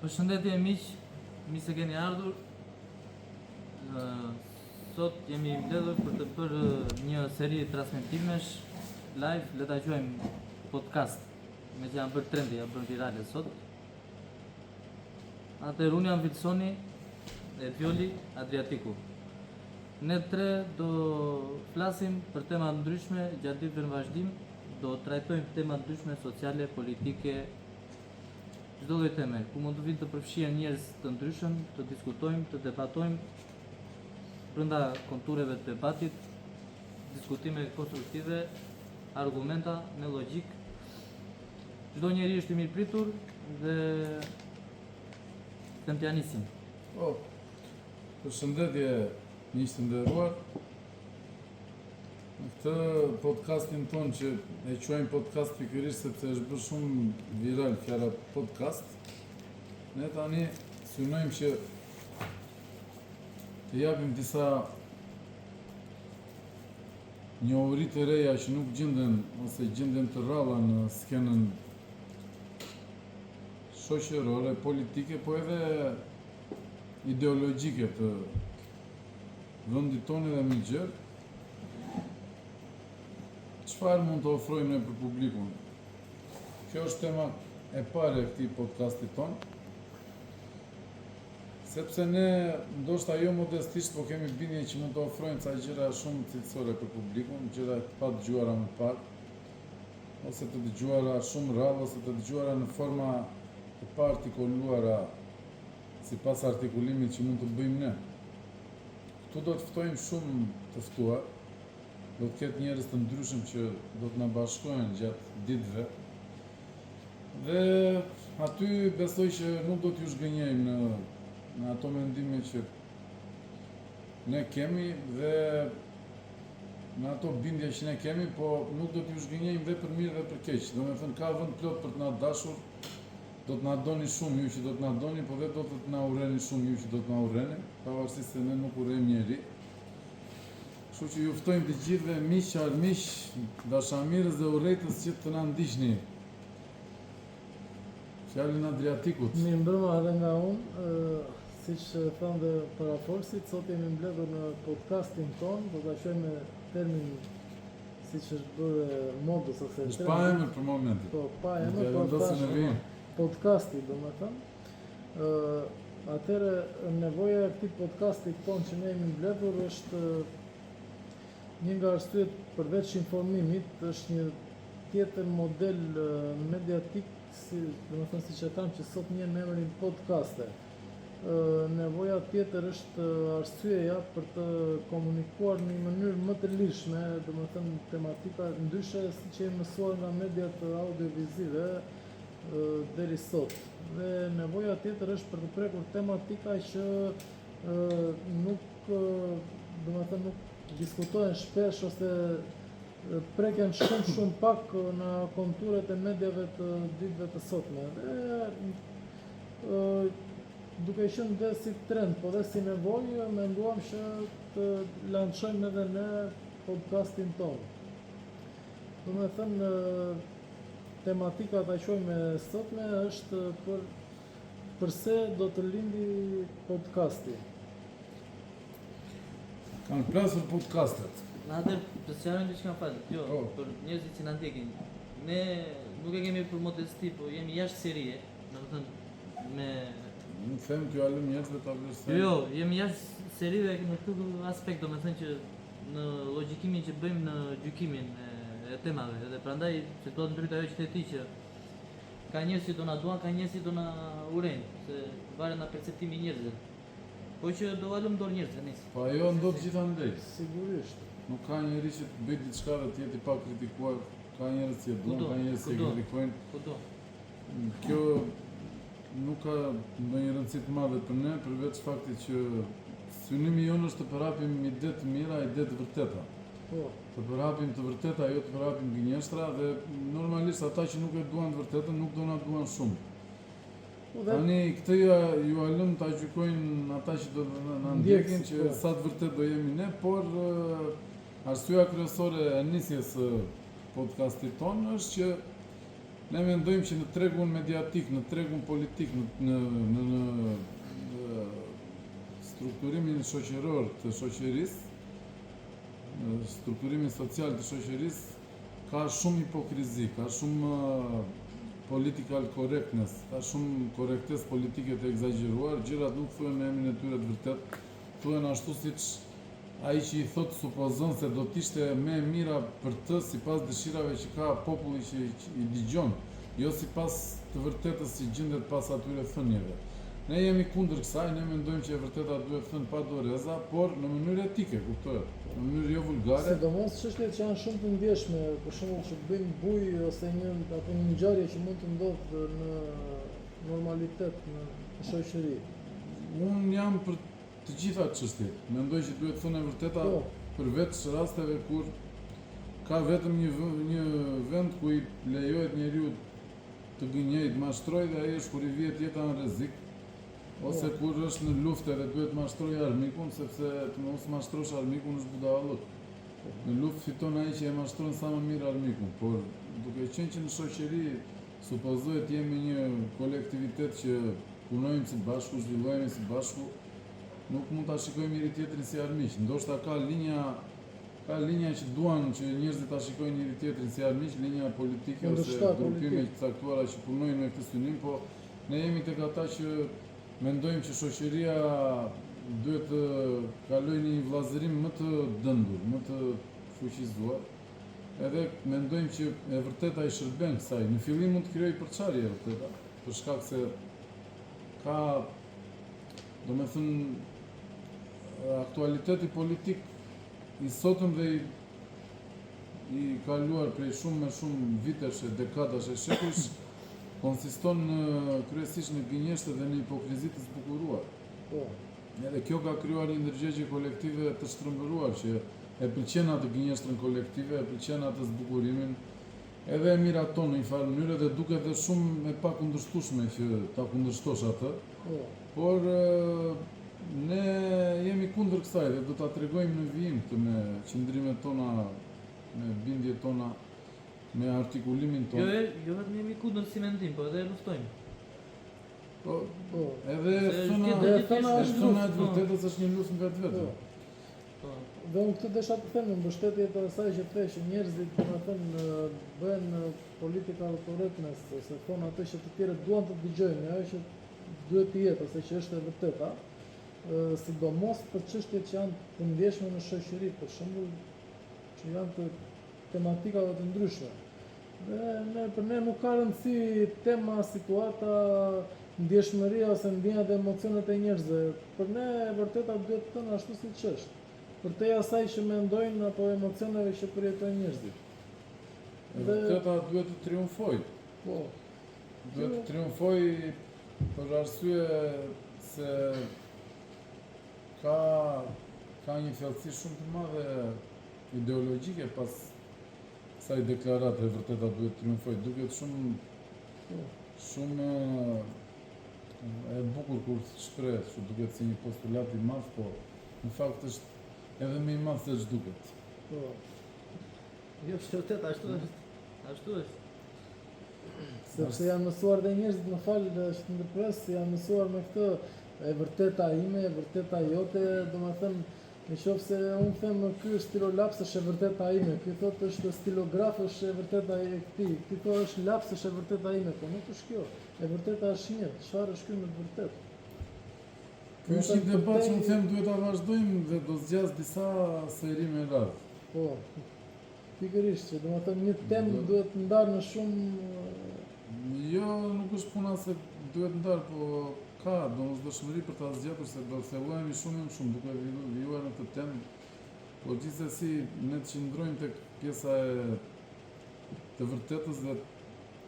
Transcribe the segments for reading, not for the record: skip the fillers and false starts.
Përshëndetje miq, mirë se keni ardhur. Ë, Sot jemi mbledhur për të bërë një seri transmetimesh live, le ta quajmë podcast, meqë janë bërë trendi, janë bërë virale sot. Atëherë unë jam Vilsoni, Edvioli, Adriatiku. Ne tre do flasim për tema të ndryshme gjatë ditëve në vazhdim, do trajtojmë tema të ndryshme sociale, politike, çdo lloj teme, ku mund të vinë të përfshihen njerëz të ndryshëm, të diskutojmë, të debatojmë brenda kontureve të debatit, diskutime konstruktive, argumenta me logjikë. Çdo njeri është i mirëpritur dhe them t'ia nisim. Po. Përshëndetje miq të nderuar. Në këtë podcastin tonë që e quajmë podcast pikërisht sepse është bërë shumë viral fjala podcast, ne tani synojmë që të japim disa njohuri të reja që nuk gjenden ose gjenden të rralla në skenën shoqërore, politike, po edhe ideologjike të vendit tonë edhe më gjerë. Çfarë mund të ofrojmë ne për publikun? Kjo është tema e parë e këtij podcasti tonë. Sepse ne ndoshta jo modestisht, po kemi bindje që mund të ofrojmë ca gjëra shumë cilësore për publikun, gjëra të padëgjuara më parë, ose të dëgjuara shumë rrallë, ose të dëgjuara në forma të paartikuluara sipas artikulimit që mund të bëjmë ne. Këtu do të ftojmë shumë të ftuar, do të ketë njerëz të ndryshëm që do të na bashkohen gjatë ditëve. Dhe aty besoj që nuk do t'ju zhgënjejmë në në ato mendime që ne kemi dhe në ato bindje që ne kemi, po nuk do t'ju zhgënjejmë dhe për mirë dhe për keq. Domethënë ka vend plot për të na dashur, Do të na doni shumë ju që do të na doni, po dhe do të na urreni shumë ju që do të na urreni, pavarësisht se ne nuk urrejmë njeri. Kështu që ju ftojmë të gjithëve miq, armiq, dashamirës dhe urrejtës që të na ndiqni. Fjalën Adriatikut. Mirëmbrëma edhe nga unë, siç thanë dhe parafolësit, sot jemi mbledhur në podcastin tonë, do ta quajmë me termin siç është bërë e modës ose Është pa emër për momentin. Po, pa emër, po thashë në vijim. Podcasti, domethënë. Ë, atëherë nevoja e këtij podcasti tonë që ne jemi mbledhur është një nga arsyet përveç informimit, është një tjetër model mediatik, si, domethënë siç e thamë që sot njihen me emrin podcaste. Nevoja tjetër është arsyeja për të komunikuar në një mënyrë më të lirshme, domethënë tematika ndryshe siç jemi mësuar nga mediat audiovizive deri sot. Dhe nevoja tjetër është për të prekur tematika që nuk, domethënë nuk diskutohen shpesh ose preken shumë shumë pak në konturet e mediave të ditëve të sotme. Dhe Duke qenë dhe si trend, po dhe si nevojë, menduam që të lançojmë edhe ne podcastin tonë. Domethënë, tematika ta quajmë e sotme është për përse do të lindi podcasti. Kanë plasur podcastet. Na atëherë, të sqarojmë diçka fal. Jo, po. për njerëzit që na ndjekin. Ne nuk e kemi për modesti, po jemi jashtë serie. Domethënë me Unë them t'jua lëmë njerëzve ta vlerësojnë. Jo, jo, jemi jashtë serive në këtë aspekt, domethënë që në logjikimin që bëjmë në gjykimin e, e temave, edhe prandaj se dua të ndryt ajo që the ti që ka njerëz që do na duan, ka njerëz që do na urrejnë, se varet nga perceptimi i njerëzve. Po që do ua lëmë dorë njerëzve, nice. Po ajo ndodh gjithandej. Sigurisht. Nuk ka njeri që të bëjë diçka dhe të jetë i pakritikuar, ka njerëz që e duan, ka njerëz që e kritikojnë. Kudo. Kjo nuk ka ndonjë rëndësi të madhe për ne, përveç faktit që synimi jonë është të përhapim ide të mira, ide të vërteta. Po. Të përhapim të vërteta, jo të përhapim gënjeshtra dhe normalisht ata që nuk e duan të vërtetën nuk do na duan shumë. Po dhe... Tani këtë jua, jua lëmë ta gjykojnë ata që do të na ndjekin që po. sa të vërtetë do jemi ne, por arsyeja kryesore e nisjes së podcastit tonë është që. Ne mendojmë që në tregun mediatik, në tregun politik, në në në, në strukturimin shoqëror të shoqërisë, në strukturimin social të shoqërisë, ka shumë hipokrizi, ka shumë political correctness, ka shumë korrektesë politike të ekzagjeruar, gjërat nuk thuhen me emrin e tyre të vërtetë, thuhen ashtu siç ai që i thotë supozon se do të ishte më e mira për të sipas dëshirave që ka populli që i dëgjon, jo sipas të vërtetës që gjendet pas atyre thënieve. Ne jemi kundër kësaj, ne mendojmë që e vërteta duhet thënë pa doreza, por në mënyrë etike, kuptohet, në mënyrë jo vulgare. Sidomos çështjet që janë shumë të ndjeshme, për shembull që bëjnë bujë ose një apo një ngjarje që mund të ndodhë në normalitet në shoqëri. Unë jam për të gjitha çështjet. Mendoj që duhet thënë e vërteta Po. përveç rasteve kur ka vetëm një një vend ku i lejohet njeriut të gënjejë, të mashtrojë dhe ai është kur i vihet jeta në rrezik ose Po. kur është në luftë edhe duhet të mashtrojë armikun sepse të mos mashtrosh armikun është budallallëk. Në luftë fiton ai që e mashtron sa më mirë armikun, por duke qenë që në shoqëri supozohet jemi një kolektivitet që punojmë së bashku, zhvillohemi së bashku, nuk mund ta shikojmë njëri tjetrin si armiq. Ndoshta ka linja ka linja që duan që njerëzit ta shikojnë njëri tjetrin si armiq, linja politike ose Kundërshtar grupime politik. të caktuara që punojnë me këtë synim, po ne jemi tek ata që mendojmë që shoqëria duhet të kalojë në një vllazërim më të dëndur, më të fuqizuar. Edhe mendojmë që e vërteta i shërben kësaj. Në fillim mund të krijojë përçarje e vërteta, për shkak se ka domethënë aktualiteti politik i sotëm dhe i i kaluar prej shumë me shumë vitesh e dekadash e shekujsh konsiston në kryesisht në gënjeshtër dhe në hipokrizi të zbukuruar. Po. Edhe kjo ka krijuar një ndërgjegje kolektive të shtrembëruar që e pëlqen atë gënjeshtrën kolektive, e pëlqen atë zbukurimin, edhe e miraton në një farë mënyre dhe duket edhe shumë e pakundërshtueshme që ta kundërshtosh atë. Po. Por ne jemi kundër kësaj dhe do ta tregojmë në vijim këtë me qëndrimet tona, me bindjet tona, me artikulimin Jo, tonë. e, jo vetëm jemi kundër si mendim, po edhe e luftojmë. Po, Po. edhe Se thëna, është Dhe tjetër thëna e është thëna e luftë, të po. vërtetës është një luftë në vetvete. Po. Po. Dhe unë këtë desha të them në mbështetje të asaj që the që njerëzit domethënë bëhen political correctness ose thonë atë që të tjerët duan të dëgjojnë, ajo që duhet të jetë ose që është e vërteta, ë, sidomos për çështjet që janë të ndjeshme në shoqëri, për shembull, që janë të tematikave të ndryshme. Dhe ne për ne nuk ka rëndësi tema, situata, ndjeshmëria ose ndjenjat dhe emocionet e njerëzve. Për ne e vërteta duhet të thënë ashtu siç është. Përtej asaj që mendojnë apo emocioneve që përjetojnë njerëzit. E Dhe- vërteta duhet të triumfojë. Po, Duhet të triumfojë për arsye se ka ka një thellësi shumë të madhe ideologjike pas kësaj deklarate e vërteta duhet të triumfojë. Duket shumë po, shumë e bukur kur shprehet, që duket si një postulat i madh, po në fakt është edhe më i madh se ç'duket. po. Jo, është vërtet, ashtu është. Ashtu është. Sepse janë mësuar dhe njerëzit, më fal, është ndërpres, janë mësuar me këtë e vërteta ime, e vërteta jote, domethënë në qoftë se unë them ky është stilolaps është e vërteta ime, ky thotë është stilograf është e vërteta e këtij, ky thotë është laps është e vërteta ime, po nuk është kjo. E vërteta është një, çfarë është ky me të vërtetë? Ky është një debat që unë them duhet ta vazhdojmë dhe do zgjas disa seri me radhë. Po. Pikërisht, që domethënë një temë Do- duhet ndarë në shumë Jo, nuk është puna se duhet ndarë, po ka domosdoshmëri për ta zgjatur se do thellohemi shumë e më shumë duke vilu- vijuar në këtë temë. Po gjithsesi ne të qëndrojmë tek pjesa e të vërtetës dhe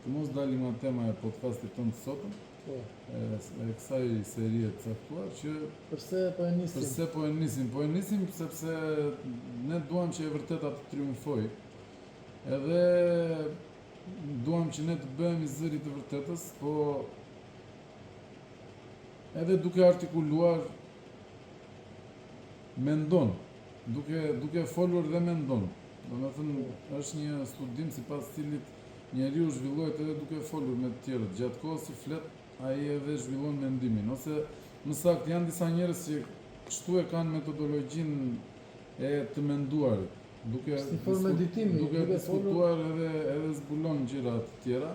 të mos dalim nga tema e podcastit tonë të sotëm, po, e, e kësaj serie të caktuar që përse po e nisim. Përse po e nisim? Po e nisim sepse ne duam që e vërteta të triumfojë. Edhe duam që ne të bëhemi zëri të vërtetës, po edhe duke artikuluar mendon, duke duke folur dhe mendon. Domethënë është një studim sipas cilit njeriu zhvillohet edhe duke folur me të tjerët. Gjatë kohës që flet, ai edhe zhvillon mendimin. Ose më saktë janë disa njerëz që kështu e kanë metodologjinë e të menduarit, duke Si formë meditimi, duke duke diskutuar edhe edhe zbulon gjëra të tjera.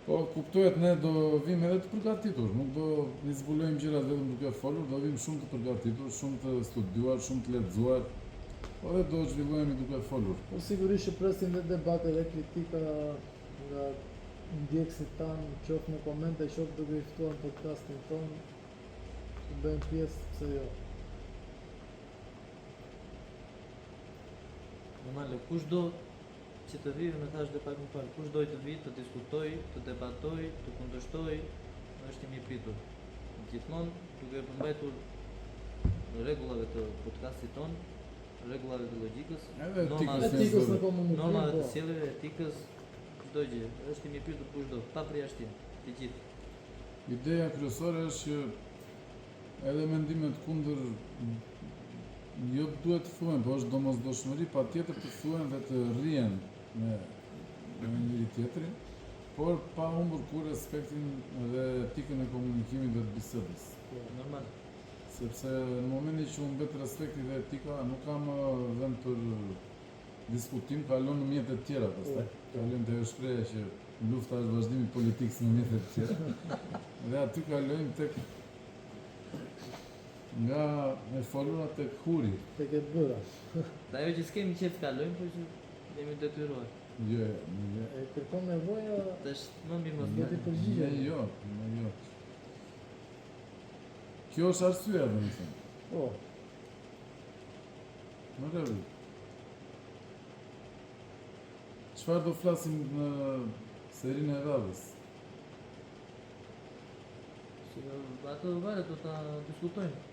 Po kuptohet ne do vim edhe të përgatitur, nuk do i zbulojmë gjërat vetëm duke folur, do vim shumë të përgatitur, shumë të studiuar, shumë të lexuar, po edhe do zhvillohemi duke folur. Po sigurisht që presim dhe debate dhe kritika nga ndjekësit tanë, qoftë në komente, qoftë duke i ftuar në podcastin tonë, të bëjmë pjesë, pse jo. Normale, kush do që të vijë, unë thash dhe pak më parë, kush do të vijë, të diskutojë, të debatojë, të kundërshtojë, është i mirëpritur. Gjithmonë duke përmbajtur rregullave të podcastit ton, rregullave të logjikës, Edhe normave etikës Etikës në komunikim, normave të po. sjelljeve, etikës, çdo gjë. Është i mirëpritur kushdo, pa përjashtim, të gjithë. Ideja kryesore është që edhe mendimet kundër jo duhet të thuhen, po është domosdoshmëri patjetër të thuhen dhe të rrihen me me njëri tjetrin, por pa humbur kur respektin dhe etikën e komunikimit dhe të bisedës. Po. Normal. Sepse në momentin që humbet respekti dhe etika, nuk ka më vend për diskutim, kalon në mjete të tjera pastaj. Kalojmë te ajo shprehja që lufta është vazhdimi i politikës në mjete të tjera. Dhe aty kalojmë tek nga e folura tek huri. Tek e bëra. Dhe ajo që s'kemi qef të kalojmë, por që jemi detyruar. Jo, jo, jo. E kërkon nevoja, Tash më mirë mos do t'i ndalemi. përgjigjem. Ne jo, ne jo. Kjo është arsyeja, domethënë. Po, Në rregull. Çfarë do flasim në serinë e radhës? Si, ato varet do ta diskutojmë.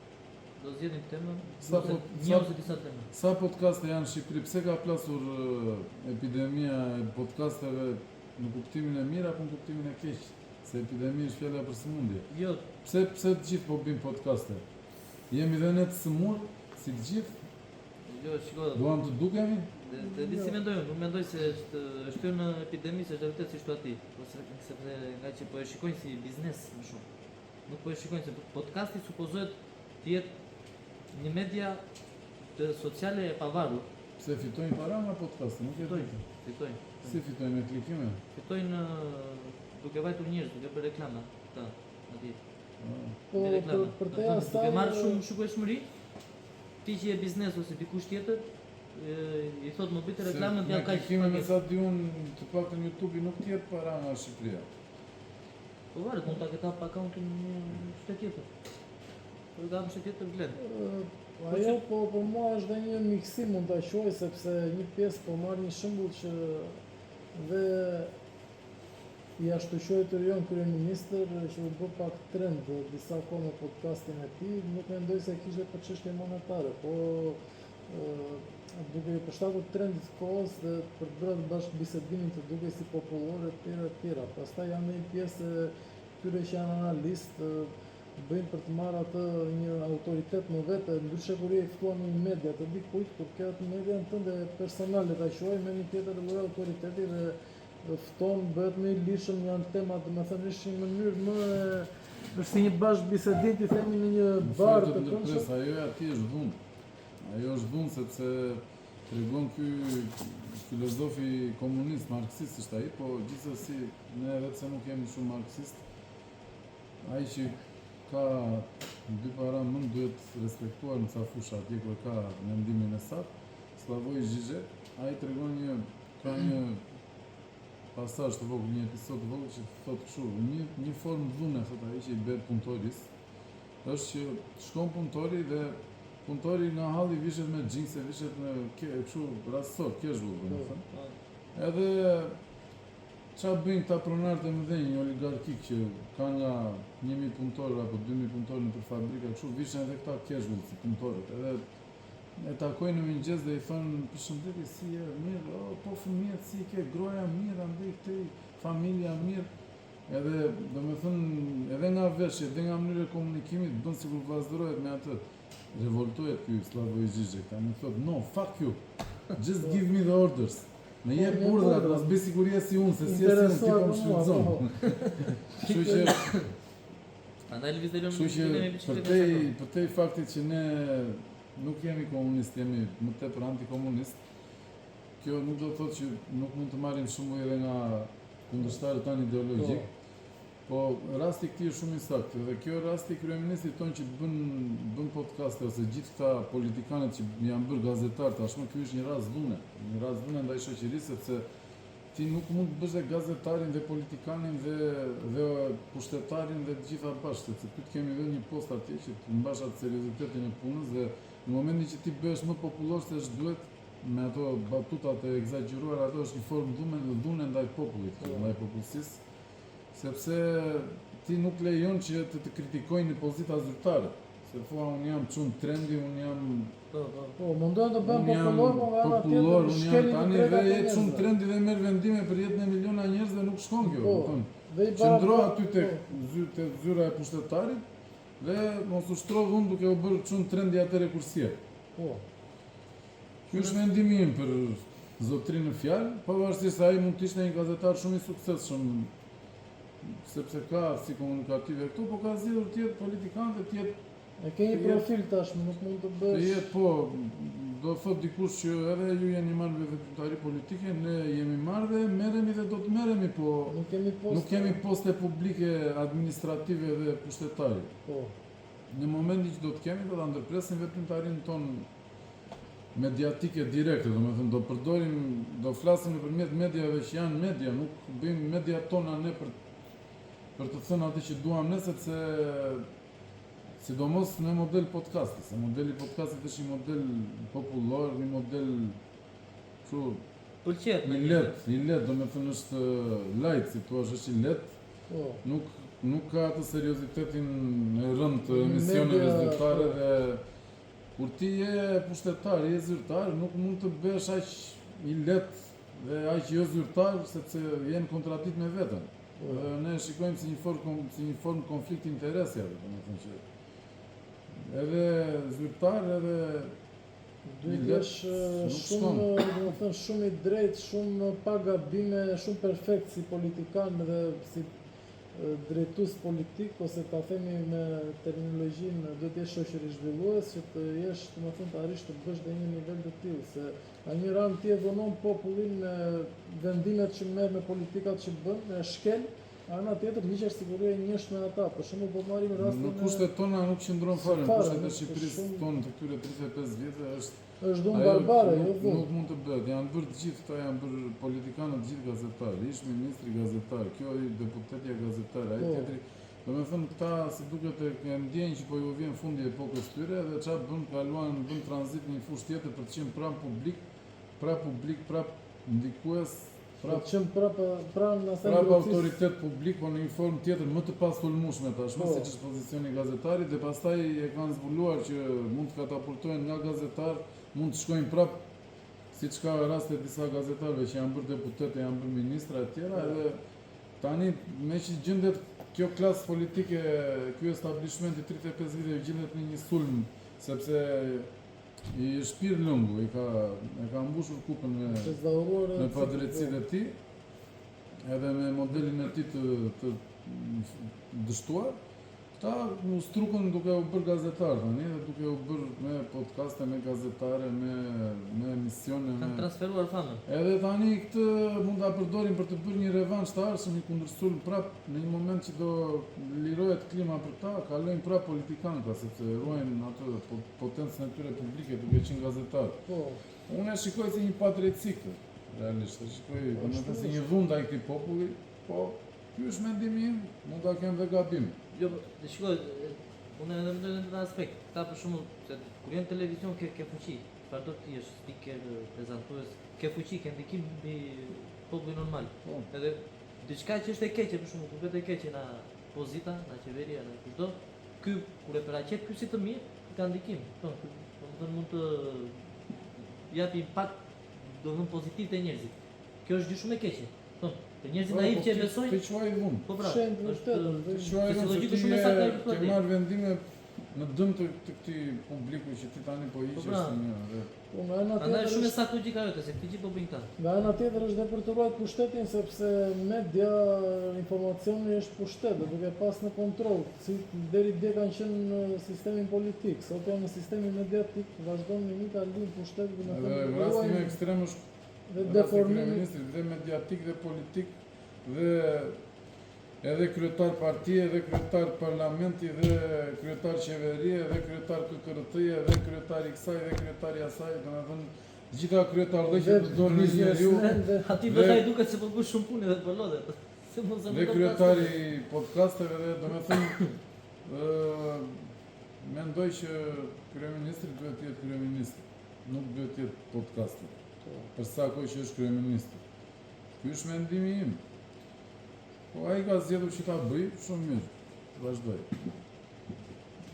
Do zgjedhim temën, Sa ose po- një sa- ose disa tema. Sa podcaste janë në Shqipëri? Pse ka plasur ë, epidemia e podcasteve në kuptimin e mirë apo në kuptimin e keq? Se epidemi është fjala për sëmundje. Jo, Pse pse të gjithë po bëjmë podcaste? Jemi dhe ne të sëmur, si të gjithë, jo, shiko, duam të dukemi? dhe, dhe di si mendoj unë, nuk mendoj se është është hyrë në epidemi, se është e vërtet si thua ti, po se, sepse nga që po e shikojnë si biznes më shumë. Nuk po e shikojnë se podcasti supozohet të jetë një media të sociale e pavarur. Pse fitojnë para nga podcasti? Nuk e di. Fitojnë, fitojnë. Si fitojnë me klikime? Fitojnë ë, duke vajtur njerëz, duke bërë reklama këta atje. Ah. po me për, reklama. për Do te të thënë, asaj duke marrë shumë shikueshmëri, ti që je biznes ose dikush tjetër, e, i thot më bëj Se reklamën, me t'jap kaq. klikime me pagesë. sa di unë, të paktën YouTube-i nuk t'jep para nga Shqipëria. Po varet, mund ta ketë hap akauntin në një shtet tjetër. Po ka hap në shtet tjetër vlen. Ë, Ajo po për mua është dhe një miksim mund ta quaj sepse një pjesë po marr një shembull që dhe i ashtu quajtur jon kryeministër që u bë pak trend disa kohë me podcastin e tij, nuk mendoj se kishte për çështje monetare, po ë, duke i përshtatur trendit të kohës dhe për të bërë atë bashkëbisedimin të dukej si popullor e tjera e tjera. Pastaj janë dhe një pjesë e këtyre që janë analistë, ë, bëjnë për të marrë atë një autoritet më vete, ndryshe kur je i ftuar në një media të dikujt, kur ke atë median tënde personale ta quaj me një tjetër lloj autoriteti dhe fton bëhet më i lirshëm janë tema, domethënë është një mënyrë më e- është si një bashkëbisedim ti themi në një Më bar fal të të ndërpres, këndshëm. ajo e atij është dhunë. Ajo është dhunë sepse tregon ky filozofi komunist, marksist është ai, po gjithsesi ne edhe pse nuk jemi shumë marksist, ai që ka dy para më duhet respektuar në ca fusha atje ku e ka mendimin e saktë. Slavoj Zizek, ai tregon një ka një pasazh të vogël, një episod të vogël që thotë kështu, një një formë dhune thotë ai që i bëhet punëtoris, është që shkon punëtori dhe punëtori nga halli vishet me xhinse, vishet me ke, kështu rastësor, casual domethënë. Po. Edhe qa bëjnë këta pronarët e mëdhenj, një oligarkik që kanë nga 1000 punëtorë apo 2000 punëtorë në për fabrika, kështu vishen edhe këta casual si punëtorët. Edhe e takojnë në mëngjes dhe i thonë përshëndetje si je, mirë, o, po fëmijët si i ke, groja mirë, andej këtej, familja mirë. Edhe, domethënë, edhe nga veshjet, edhe nga mënyra e komunikimit bën sikur vllazërohet me atë. Revoltohet ky Slavoj Zizek, tani thotë, "No, fuck you. Just give me the orders." Më jep Po, urdhrat, urdhra. mos bëj sikur je si unë, se si je si unë, ti po më shfrytëzon. Po, Kështu që Prandaj lëviz dhe Kështu që me biçikletë. përtej përtej faktit që ne nuk jemi komunist, jemi më tepër antikomunist, kjo nuk do të thotë që nuk mund të marrim shembuj edhe nga kundërshtarët tanë ideologjik. Po rasti i këtij është shumë i saktë dhe kjo rasti i kryeministrit tonë që bën bën podcaste ose gjithë këta politikanët që janë bërë gazetar tashmë, ky është një rast dhune, një rast dhune ndaj shoqërisë sepse ti nuk mund të bësh dhe gazetarin dhe politikanin dhe dhe pushtetarin dhe të gjitha bashkë, sepse ty të kemi vënë një post atje që të mbash atë seriozitetin e punës dhe në momentin që ti bëhesh më popullor se është duhet me ato batutat e egzagjeruara, ato është një formë dhune dhune ndaj popullit, Po. ndaj popullsisë sepse ti nuk lejon që të të kritikojnë në pozita zyrtare. Se thua unë jam çun trendi, unë jam Po, po. Po, mundohen të bëhen unë jam popullor, po nga ana popullor, tjetër unë jam shkelin të tani drejtat dhe e je çun njerëzve. trendi dhe merr vendime për jetën e miliona njerëzve, nuk shkon kjo, Po, kupton? Dhe i Qëndro barabart- aty tek po. zy, tek zyra e pushtetarit dhe mos ushtro dhunë duke u bërë çun trendi atëre kur s'je. Po. Ky është mendimi im për zotërinë në fjalë, pavarësisht se ai mund të ishte një gazetar shumë i suksesshëm sepse ka aftësi komunikative këtu, po ka zgjedhur të jetë politikan dhe të jetë E ke një Të jetë- profil tashmë, nuk mund të të bësh. jetë po do thot dikush që edhe ju jeni marrë me veprimtari politike, ne jemi marrë dhe merremi dhe do të merremi, po Nuk kemi poste. nuk kemi poste publike administrative dhe pushtetare. Po. Në momentin që do të kemi, do ta ndërpresim veprimtarinë tonë mediatike direkte, domethënë do përdorim, do flasim nëpërmjet mediave që janë media, nuk bëjmë media tona ne për për të thënë atë që duam ne sepse sidomos në model podcasti, se modeli i podcastit është një model popullor, një model kështu Pëlqehet i lehtë, i lehtë, domethënë është light, si thua, është i lehtë, Po. nuk nuk ka atë seriozitetin e rëndë të Në emisioneve media, zyrtare po. dhe kur ti je pushtetar, je zyrtar, nuk mund të bësh aq i lehtë dhe aq jo zyrtar sepse je në kontradikt me veten. Po. Dhe ne e shikojmë si një formë si një formë konflikt interesi atë, domethënë që edhe zyrtar edhe Duhet I të lehtë, jesh eh, nuk shumë, shkon. domethënë shumë i drejtë, shumë pa gabime, shumë perfekt si politikan dhe si eh, drejtues politik ose ta themi me terminologjinë duhet të jesh shoqëri zhvillues që të jesh, domethënë të arrish të bësh dhe një nivel të tillë se nga një anë ti e dhunon popullin me vendimet që merr, me politikat që bën, e shkel, nga ana tjetër hiqesh siguria njësh me ata. Për shembull, po marrim rastin në e- kushtet tona nuk qëndron fare, në Fare, kushtet e nuk- Shqipërisë shumë- tonë të këtyre 35 vjetëve është është dhunë Ajo barbare, jo nuk, dhunë. nuk mund të bëhet. Janë bërë të gjithë këta, janë bërë politikanët të gjithë gazetarë, ish ministri gazetar, kjo i deputetja gazetar, ai Po. tjetri. Domethënë këta si duket e e ndjenjë që po ju vjen fundi i epokës tyre dhe çfarë bën kaluan bën tranzit në një fushë tjetër për të qenë prap publik, prap publik, prap ndikues, Prap prap qenë prapë pranë asaj prap ngrohtësisë. autoritet publik, po në një formë tjetër më të pasulmueshme tashmë, Po. siç është pozicioni i gazetarit dhe pastaj e kanë zbuluar që mund të katapultohen nga gazetar, mund të shkojnë prap siç ka raste disa gazetarëve që janë bërë deputetë, janë bërë ministra e tjera, Po. edhe tani me që gjendet kjo klasë politike, ky establishment i 35 viteve gjendet në një sulm sepse i është pirë lëngu, i ka e ka mbushur kupën me Të zdauruar me padrejtësitë e tij, edhe me modelin e tij të, të dështuar, këta u strukën duke u bërë gazetar tani dhe duke u bërë me podcaste, me gazetare, me me emisione, Kanë me transferuar famën. Edhe tani këtë mund ta përdorim për të bërë një revansh të ardhshëm, një kundërsulm prap në një moment që do lirohet klima për ta, kalojnë prap politikanë këta, sepse ruajnë atë po- potencën e tyre publike duke qenë gazetar. Po, Unë e shikoj si një padrejtësi këtë, realisht, e shikoj, Po, domethënë ashtu si një dhunë ndaj këtij populli, po ky është mendimi im, mund ta kem dhe gabim. Jo, po, dhe shiko, e, unë edhe mendoj në këtë aspekt. Këta për shembull, se kur je në televizion ke ke fuqi, çfarë do të jesh, speaker, prezantues, ke fuqi, ke ndikim mbi popullin normal. Po. Edhe diçka që është e keqe për shembull, kur bëhet e keqe na pozita, na qeveria, na kushdo, ky kur e paraqet ky si të mirë, ka ndikim. Po, ky, domethënë mund të japi impakt domethënë pozitiv te njerëzit. Kjo është gjë shumë e keqe. Po, te njerëzit Po, naiv po, që e ti- besojnë, Ti quaj dhunë. po pra, Shenjë të është vërtetë, Ti quaj dhunë se Psikologjikë ti shumë e je- saktë ajo që ke thua ti. marrë vendime. Në dëm të, të këtij publiku që ti tani po hiqesh Po pra. të një dhe Po nga ana Prandaj tjetër shumë e është saktë logjika jote, se këtë gjë po bëjnë këta. Nga ana tjetër është dhe për të ruajtur pushtetin sepse media, informacioni është pushtet dhe duke pas në kontroll, si deri dje kanë qenë në sistemin politik, sot janë në sistemin mediatik, vazhdon në njëjta linjë pushteti, Edhe domethënë rasti më ruajnë ekstrem është dhe rasti i deformimi kryeministrit dhe mediatik dhe politik dhe edhe kryetar partie, edhe kryetar parlamenti, dhe kryetar qeverie, edhe kryetar KKRT-je, edhe kryetar i kësaj, edhe kryetar i asaj, domethënë të gjitha kryetarllëqet Dhe në dorën e njeriu biznesmen dhe Aty Dhe- do ta i duket se po bën shumë punë dhe po lodhet. Se mos e dhe mendon kryetari i podcasteve dhe domethënë ë mendoj që kryeministri duhet të jetë kryeministër, nuk duhet të jetë podcaster. Për sa kohë që është kryeministër. Ky është mendimi im. Po ai ka zgjedhur që ta bëj, shumë mirë. Vazhdoj.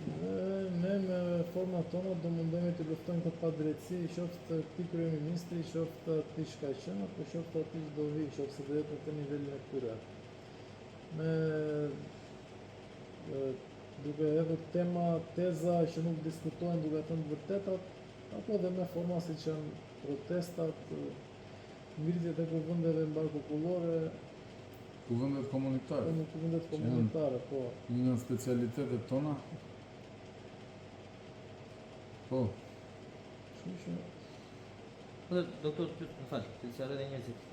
Dhe ne me format tona do mundemi të luftojmë këtë padrejtësi, qoftë këtij kryeministri, qoftë atij që ka qenë, apo qoftë atij që do vi, qoftë se do jetë në këtë nivelin e këtyre. Me e, duke hedhur tema, teza që nuk diskutohen duke thënë të vërtetat, apo edhe me forma siç janë protestat, e, ngritjet e kuvendeve mbarpopullore, Kuvendet komunitare, në kuvendet komunitare, po. një nga specialitetet tona. Po, Kështu që Po dhe, doktor, pyet, më fal, të sqaroj edhe njerëzit.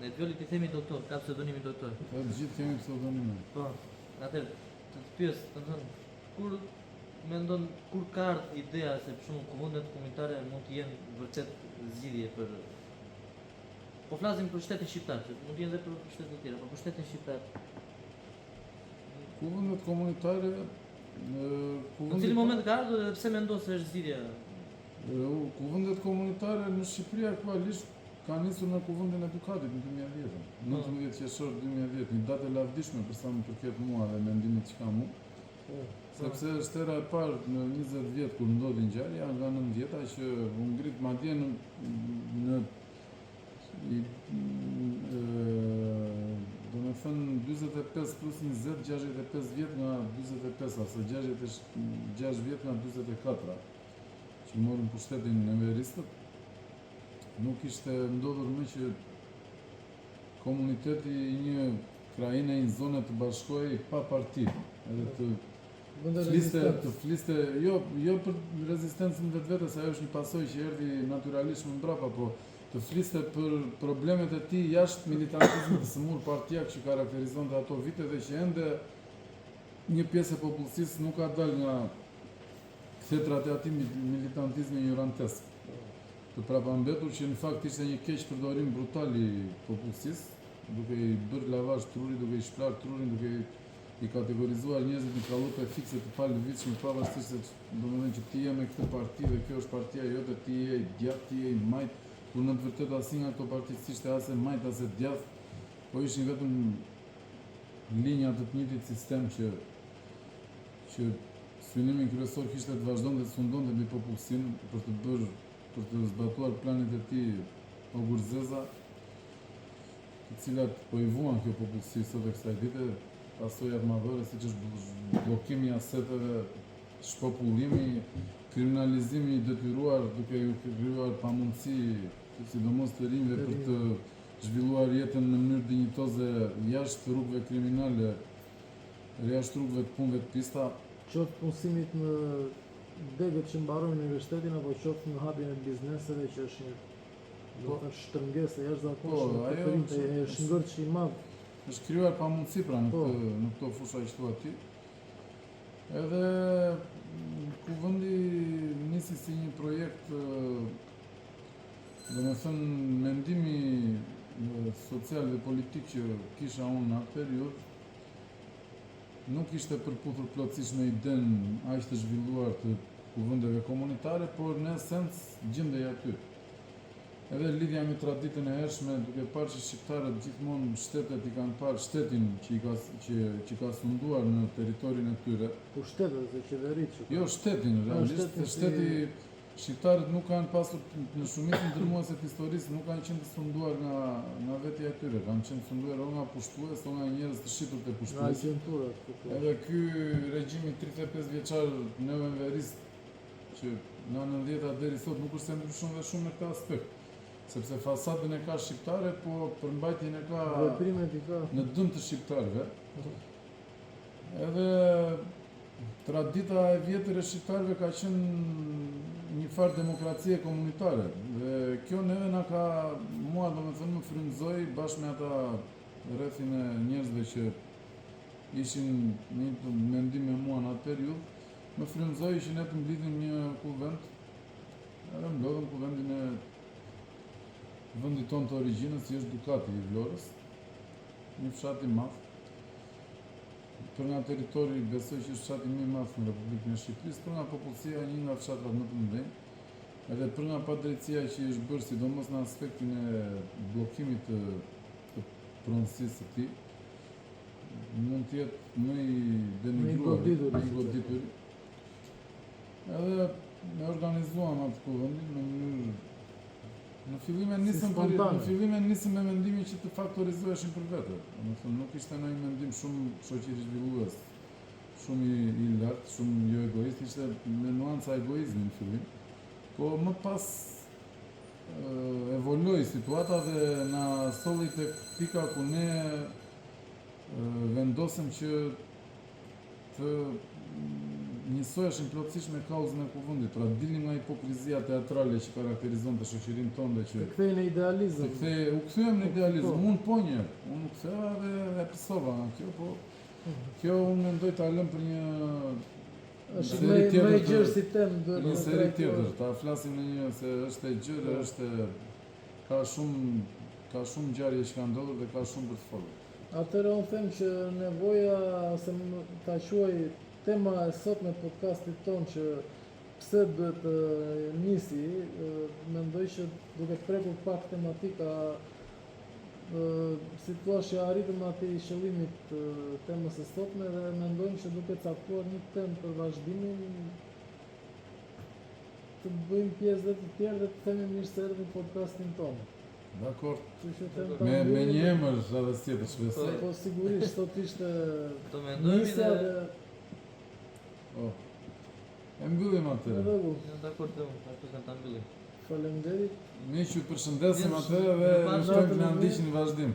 Ne Violit i themi doktor, ka pseudonimin doktor. e të gjithë kemi pseudonime. Po, atëherë, të të pyes, do të thënë, kur mendon kur ka ardhur ideja se për shembull kuvendet komunitare mund të jenë vërtet zgjidhje për Po flasim për shtetin shqiptar, se mund të jenë edhe për shtete të tjera, po për shtetin shqiptar. Kuvendet komunitare, ë, Në kuvendi cilin moment ka ardhur dhe pse mendon se është zgjidhja? E, Kuvendet komunitare në Shqipëri aktualisht ka nisur me kuvendin e Dukatit në 2010-ën. 19 qershor 2010, një datë e lavdishme për sa më përket mua dhe mendimit që kam unë, po. sepse është hera e parë në 20 vjet kur ndodhi ngjarja nga 90-ta që u ngrit madje në në i e, do me thënë 45 plus 20, 65 vjet nga 45 ose 66 vjet nga 44 që morën pushtetin enveristët, nuk ishte ndodhur më që komuniteti i një krahine, një zone të bashkohej pa parti, edhe të Bënte fliste, rezistencë. të fliste, jo, jo për rezistencën vetvetes, ajo është një pasojë që erdhi natyralisht më mbrapa, po të fliste për problemet e tij jashtë militantizmit të sëmur partijak që karakterizonte ato vite dhe që ende një pjesë e popullsisë nuk ka dalë nga kthetrat e atij militantizmi ignorantesk të prapambetur që në fakt ishte një keq përdorim brutal i popullsisë, duke i bërë lavazh truri, duke i shplar trurin, duke i, i kategorizuar njerëzit në kallëpe fikse të palëvizshme, pavarësisht se domethënë që ti je me këtë parti dhe kjo është partia jote, ti je i djathtë, ti je i majt, kur në të vërtetë asnjë nga këto parti s'ishte as e majt as e djathtë, po ishin vetëm linja të të njëjtit sistem që që synimin kryesor kishte të vazhdonte të sundonte mbi popullsinë për të bërë për të zbatuar planet e tij ogurzeza, të cilat po i vuan kjo popullsi sot e kësaj dite, pasojat madhore siç është bl- bllokimi i aseteve, shpopullimi, kriminalizimi i detyruar duke ju krijuar pamundësi sidomos të rinjve për të zhvilluar jetën në mënyrë dinjitoze jashtë rrugëve kriminale, jashtë rrugëve të punëve të pista. qoftë punësimit në degët që mbarojnë universitetin apo qoftë në hapjen e bizneseve që është një do Po. të thënë shtrëngesë e jashtëzakonshme Po, për ajo të rinjtë, është- e është ngërç i madh. Është krijuar pamundësi pra në Po. këtë në këto fusha që thua ti. Edhe mm, kuvendi nisi si një projekt ë, do me thënë mendimi ë, social dhe politik që kisha unë në atë periudhë nuk ishte përputhur plotësisht me idenë aq të zhvilluar të kuvendeve komunitare, por në esencë gjendej aty. Edhe lidhja me traditën e hershme, duke parë që shqiptarët gjithmonë shtetet i kanë parë shtetin që i ka që që ka sunduar në territorin e tyre. Pushtetet dhe qeveritë që Jo shtetin, Po, realisht shtetin si- shteti Shqiptarët nuk kanë pasur në shumicën dërmuese të historisë nuk kanë qenë të sunduar nga nga vetja e tyre, kanë qenë të sunduar o nga pushtues o nga njerëz të shitur te Nga pushtuesit. agjenturat, po po. Edhe ky regjimi 35 vjeçar neoenverist që nga 90-ta deri sot nuk është se ndryshon dhe shumë në këtë aspekt, sepse fasadën e ka shqiptare, po përmbajtjen e ka Veprimet i ka. në dëm të shqiptarëve. Edhe tradita e vjetër e shqiptarëve ka qenë një farë demokracie komunitare dhe kjo neve na ka mua domethënë më frymëzoi bashkë me ata rrethin e njerëzve që ishin në një mendim me mua në atë periudhë, më frymëzoi që ne të mblidhim një kuvend, edhe mblodhëm kuvendin e vendit tonë të origjinës, që është Dukati i Vlorës, një fshat i madh. Për nga territori besoj që është fshati më i madh në Republikën e Shqipërisë, për nga popullsia një nga fshatrat më të mëdhenj, edhe për nga padrejtësia që i është bërë sidomos në aspektin e bllokimit të, të pronësisë së tij, mund të jetë më i denigruari, Më i godituri. më i godituri. Edhe ne organizuam atë kuvendin në mënyrë Në fillim e nisëm për, spontane. në fillim e nisëm me mendimin që të faktorizoheshin për vete. Domethënë nuk ishte ndonjë mendim shumë shoqëri zhvillues, shumë i, i lartë, shumë jo egoist, ishte me nuanca egoizmi në fillim. Po më pas e, evoloi situata dhe na solli tek pika ku ne e, vendosëm që të njësoheshim plotësisht me kauzën e kuvendit, pra dilnim nga hipokrizia teatrale që karakterizonte shoqërinë tonë dhe që Të kthej në të idealizëm. kthej, u kthyem në idealizëm, Po. unë po një, unë u ktheva dhe e pësova nga kjo, po kjo unë mendoj ta lëm për një Është seri më më tjetër e të- gjerë si temë duhet për një me seri trajtuar. tjetër, ta flasim në një se është e gjerë, Po. është e- ka shumë ka shumë ngjarje që kanë ndodhur dhe ka shumë për të folur. Atëherë unë them që nevoja ose më- ta quaj tema e sotme e podcastit ton që pse duhet të nisi, ë, mendoj që duke prekur pak tematika ë, si thua që arritëm atij qëllimit të temës së sotme dhe mendojmë që duke caktuar një temë për vazhdimin të bëjmë pjesë dhe të tjerë dhe të themi mirë se erdhët në podcastin tonë. Dakor. Kështu që them ta Me me mbyllim. një emër radhës tjetër shpresoj. Po sigurisht sot ishte Do mendojmë nisja dhe dhe Po. E mbyllim në atëherë. rregull. Jam dakord dhe unë, ashtu se ta mbyllim. Faleminderit. Ne që ju përshëndesim Mirë, atëherë dhe mirë ju ftojmë të na pafshim. ndiqni në vazhdim.